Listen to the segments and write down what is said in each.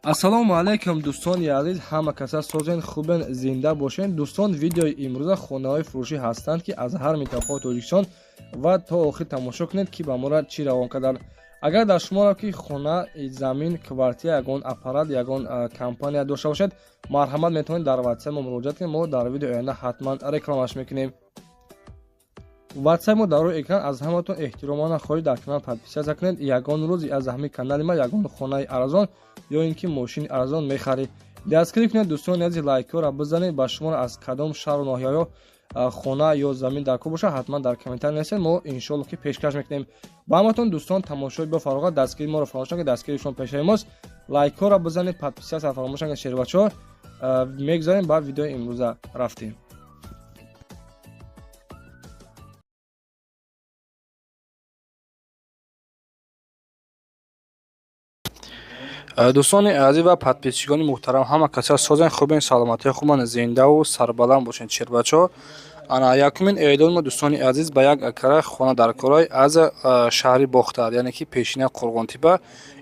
Ассалому алайкум, дӯстони азиз, ҳама каса созен, хубен, зинда бошен. Дӯстон, видеои имрӯза хонаҳои фурӯшӣ ҳастанд, ки аз ҳар минтақаи Тоҷикистон, ва то охир тамошо кунед, ки ба мора чӣ равон карданд. Агар дар шуморо ки хона, замин, квартира, ягон аппарат, ягон компания дошта бошед, марҳамат, метавонед дар ватсап мо муроҷиат кунед. Мо дар видеои оянда ҳатман рекламаш мекунем. Ватсап мо дар рӯи экран. Аз ҳаматон эҳтиромона хоҳиш, дар канал подписаться кунед. Ягон рӯз аз ҳамин канали ма ягон хонаи арзон ё ин ки мошини арзон мехаред. Дастгирӣ кунед, дӯстони азиз, лайкҳоро бизанед. Ба шуморо аз кадом шаҳру ноҳияҳо хона ё замин дар кор бошад, ҳатман дар комментар нависед, мо иншоалло ки пешкаш мекунем ба ҳаматон. Дӯстон, тамошои бо фароғат, дастгирии моро фаромӯш накунед, дастгирии шумо пешаи мост. Лайкҳоро бизанед, подписаться фаромӯш накунед. Шербачаҳо, мегузарем ба видеои имрӯза, рафтем. Дӯстони азиз ва подписчикони муҳтарам, ҳама каса созен, хубен, саломатии хубан, зиндаву сарбаланд бошед. Шербачаҳо, ана якумин эълон мо, дӯстони азиз, ба як акара хона дар корай аз шаҳри Бохтар, яъне ки пешина Қурғонтипа,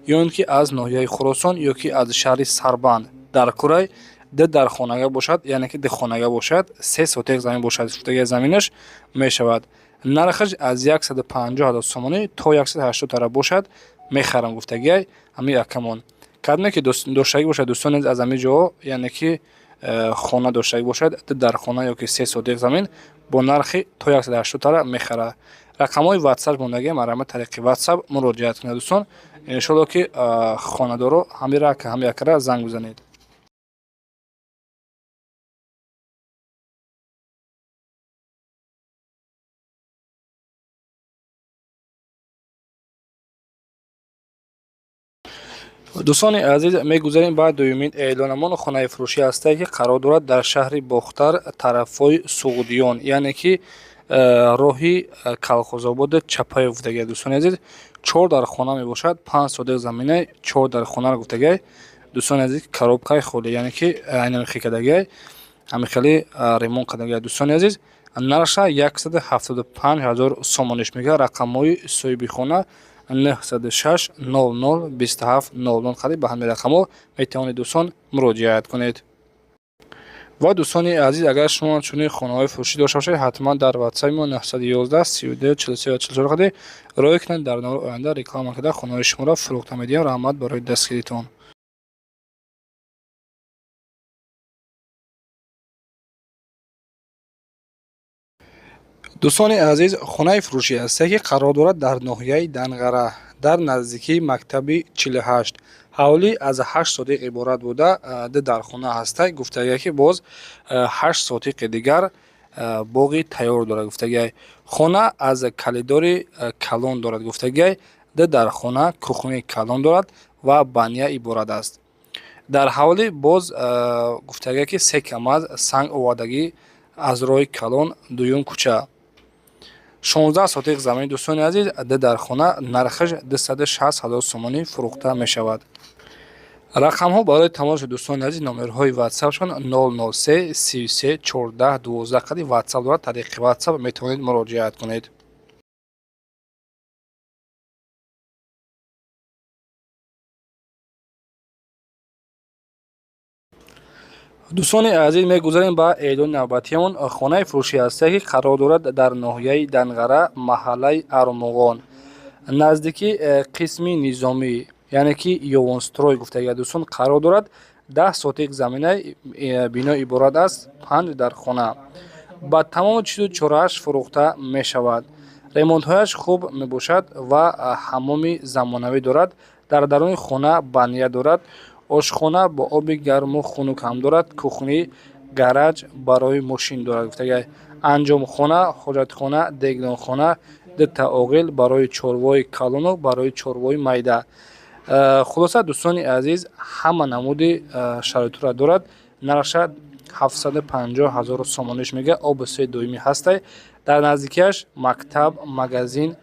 ё ин ки аз ноҳияи Хуросон, ё ки аз шаҳри Сарбанд дар корай, ду дар хонага бошад, яъне ки ду хонага бошад, 3 сотих замин бошад, шудаги заминаш мешавад. Нархаш аз 150 000 сомонӣ то 180 тара бошад, мехарам гуфтагиай ҳамин акамон. Кадме ки доштагӣ бошад, дӯстон, аз ҳамин ҷо, яъне ки хона доштагӣ бошад, ду дар хона ё ки 3 сотих замин бо нархи то 180 тара мехарад. Рақамҳои ватсап мондагӣ, марҳамат, тариқи ватсап муроҷиат кунед, дӯстон. Иншоалло ки хонадоро ҳамира ҳами акара занг бизанед. Дӯстони азиз, мегузарем ба дуюмин эълонамон. Хонаи фурӯшӣ ҳастае, ки қарор дорад дар шаҳри Бохтар, тарафҳои Суғдиён, яъне ки роҳи Калхозободи Чапаев гуфтагия. Дӯстони азиз, чор дар хона мебошад, 5 сотих замина, чор дар хонаро гуфтагиай. Дӯстони азиз, коробкаи холӣ, яъне ки айнами хикадагиай, ҳами хеле ремонт кардагиай. Дӯстони азиз, нархша 175 000 сомониш мегӯяд. Рақамҳои соҳиби хона 906 00 27 00. Қариб ба ҳамин рақамҳо метавонед, дӯстон, муроҷиат кунед. Ва дӯстони азиз, агар шумо чунин хонаҳои фурӯшӣ дошта бошед, ҳатман дар ватсапи мо 911 32 43 44 қади роҳӣ кунед. Дар навори оянда реклама карда, хонаҳои шуморо фурӯхта медиҳем. Раҳмат барои дастгиритон. Дӯстони азиз, хонаи фурӯшӣ ҳасте, ки қарор дорад дар ноҳияи Данғара, дар наздикии мактаби 48. Ҳавлӣ аз 8 сотиқ иборат буда, ду дархона ҳастай. Гуфтагиа, ки боз 8 сотиқи дигар боғи тайёр дорад гуфтагиай. Хона аз калидори калон дорад гуфтагиай, ду дархона, кухни калон дорад ва баня иборат аст. Дар ҳавлӣ боз гуфтагиа, ки се КамАЗ санг овардагӣ аз роҳи калон, дуюм кӯча. 16 сотих замин, дӯстони азиз, ду дархона, нархаш 260 000 сомонӣ фурӯхта мешавад. Рақамҳо барои тамоши, дӯстони азиз, номерҳои ватсапшон 003 33 14 12 қади ватсап дорад. Тариқи ватсап метавонед муроҷиат кунед. Дӯстони азиз, мегузарем ба эълони навбатиамон. Хонаи фурӯшӣ ҳасте, ки қарор дорад дар ноҳияи Данғара, маҳаллаи Армуғон, наздики қисми низомӣ, яъне ки Ёвонстрой гуфтагия, дӯстон, қарор дорад. 10 сотих замина, бино иборат аст панҷ дар хона. Ба тамоми чизу чорааш фурӯхта мешавад. Ремонтҳояш хуб мебошад ва ҳаммоми замонавӣ дорад. Дар даруни хона баня дорад, ошхона бо оби гарму хунук ҳам дорад, кухни, гараж барои мошин дорад гуфтагиай, анҷомхона, ҳоҷатхона, дегдонхона, дута оғил барои чорвои калону барои чорвои майда. Хулоса, дӯстони азиз, ҳама намуди шароитро дорад. Нархша 750 000 сомониш мега. Обу суи доимӣ ҳастай. Дар наздикиаш мактаб, магазин,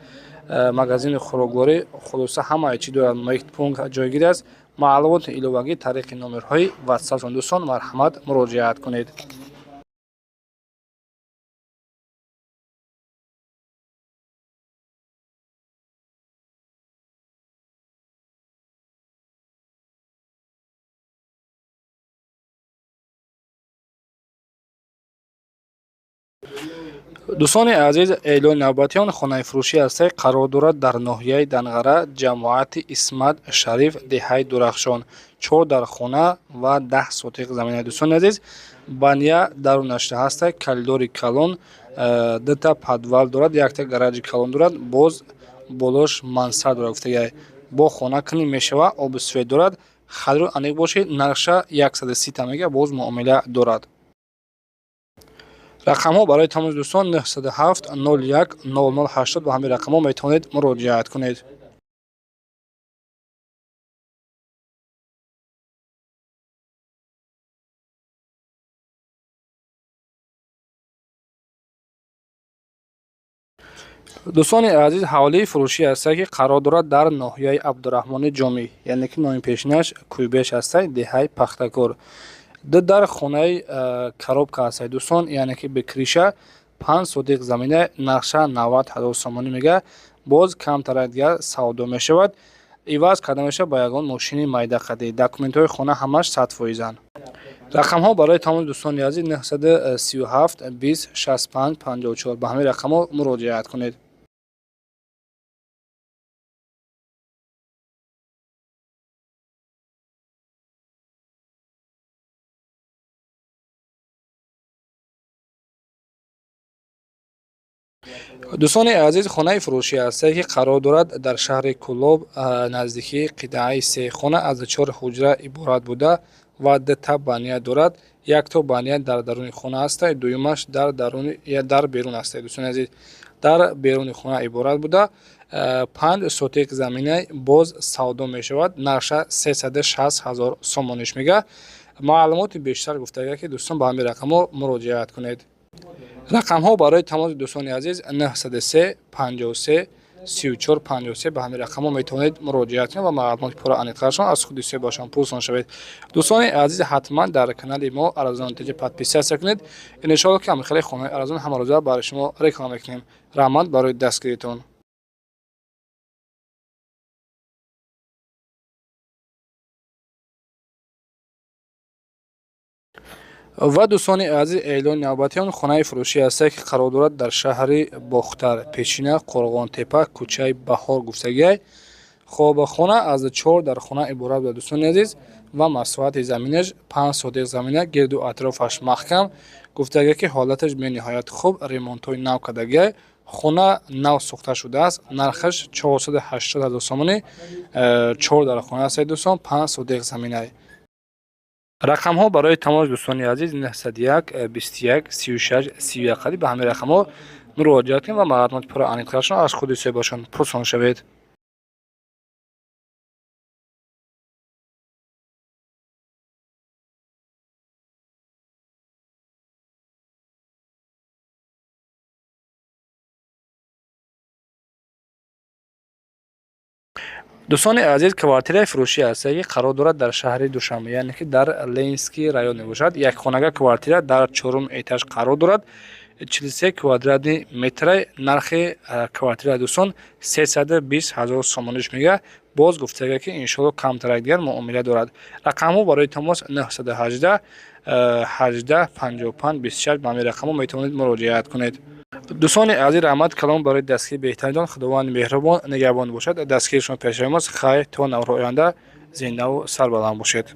магазини хӯрокворӣ, хулоса, ҳамаи чӣ дорад. Пункт ҷойгир аст. Маълумоти иловагӣ тариқи номерҳои ватсапшон, дӯстон, марҳамат, муроҷиат кунед. Дӯстони азиз, эълони навбатии он хонаи фурӯшӣ ҳастае, қарор дорад дар ноҳияи Данғара, ҷамоати Исмат Шариф, деҳаи Дурахшон. 4 дар хона ва 10 сотиқ замина. Дӯстони азиз, баня дарунашта ҳастае, коридори калон, дута подвал дорад, якта гаражи калон дорад, боз болош мансар дорад. Гуфтагай бо хона кунӣ мешава, обу свет дорад. Харидор аниқ бошед, нархша 130 та мега, боз муомила дорад. Рақамҳо барои тамоми дӯстон 907 01 00 80, ба ҳамин рақамҳо метавонед муроҷиат кунед. Дӯстони азиз, ҳавлии фурӯшӣ ҳастае, ки қарор дорад дар ноҳияи Абдураҳмони Ҷомӣ, яъне ки номи пешинаш Кӯйбеш ҳастае, деҳаи Пахтакор. Ду дар хонаи коробка ҳастае, дӯстон, яъне ки бе крыша, 5 сотиқ замина, нархша 90 ҳазор сомонӣ мега, боз камтарак дигар савдо мешавад, иваз карда мешавад ба ягон мошини майда қадӣ. Документҳои хона ҳамаш 100%-анд. Рақамҳо барои тамоми дӯстони азиз 937 20 65 54, ба ҳамин рақамҳо муроҷиат кунед. Дӯстони азиз, хонаи фурӯшӣ ҳастае, ки қарор дорад дар шаҳри Кӯлоб, наздикии қитъаи се. Хона аз 4 ҳуҷра иборат буда ва дута баня дорад. Якто баня дар даруни хона ҳастае, дуюмаш дар берун ҳастае. Дӯстони азиз, дар беруни хона иборат буда, 5 сотиқ замина, боз савдо мешавад, нархша 360 ҳазор сомониш мега. Маълумоти бештар гуфтага, ки дӯстон ба ҳамин рақамҳо муроҷиат кунед. Рақамҳо барои тамоми дӯстони азиз 903 53 34 53, ба ҳамин рақамҳо метавонед муроҷиат кунед ва маълумоти пурра аниқтарашон аз худи соҳибашон пурсон шавед. Дӯстони азиз, ҳатман дар канали мо Арзон ТЖ подписаться кунед. Иншоалло, ки ҳамихелаи хонаи арзон ҳамарӯза барои шумо реклама мекунем. Раҳмат барои дастгиритон. Ва дӯстони азиз, эълони навбатии он хонаи фурӯшӣ ҳастае, ки қарор дорад дар шаҳри Бохтар, пешина Қорғонтепа, кӯчаи Баҳор гуфтагиай. Хоб, хона аз 4 дар хона иборат буда, дӯстони азиз, ва масоҳати заминаш 5 сотиқ замина, гирду атрофаш маҳкам. Гуфтагиай, ки ҳолаташ бениҳоят хуб, ремонтҳои нав кардагиай, хона нав сохта шудааст. Нархаш 480 ҳазор сомонӣ, 4 дар хона ҳастед, дӯстон, 5 сотиқ заминай. Рақамҳо барои тамоми дӯстони азиз 901 21 36 31 қади, ба ҳамин рақамҳо муроҷиат кунед ва маълумоти пурра аниқтарашон аз худи соҳибашон пурсон шавед. Дӯстони азиз, квартираи фурӯшӣ ҳастае, ки қарор дорад дар шаҳри Душанбе, яъне ки дар Ленинский район мебошад. Якхонага квартира дар чорум этаж қарор дорад, 43 квадратный метра. Нархи квартира, дӯстон, 320 ҳазор сомониш мега, боз гуфтага, ки иншоалло камтарак дигар муомила дорад. Рақамҳо барои тамос 918 18 55 26, ба ҳамин рақамҳо метавонед муроҷиат кунед. Дӯстони азиз, раҳмат калом барои дастгири беҳтаринтон. Худованди меҳрубон нигаҳбон бошад. Дастгири шумо пешравӣ мост. Хайр, то наврҳои оянда зиндаву сарбаланд бошед.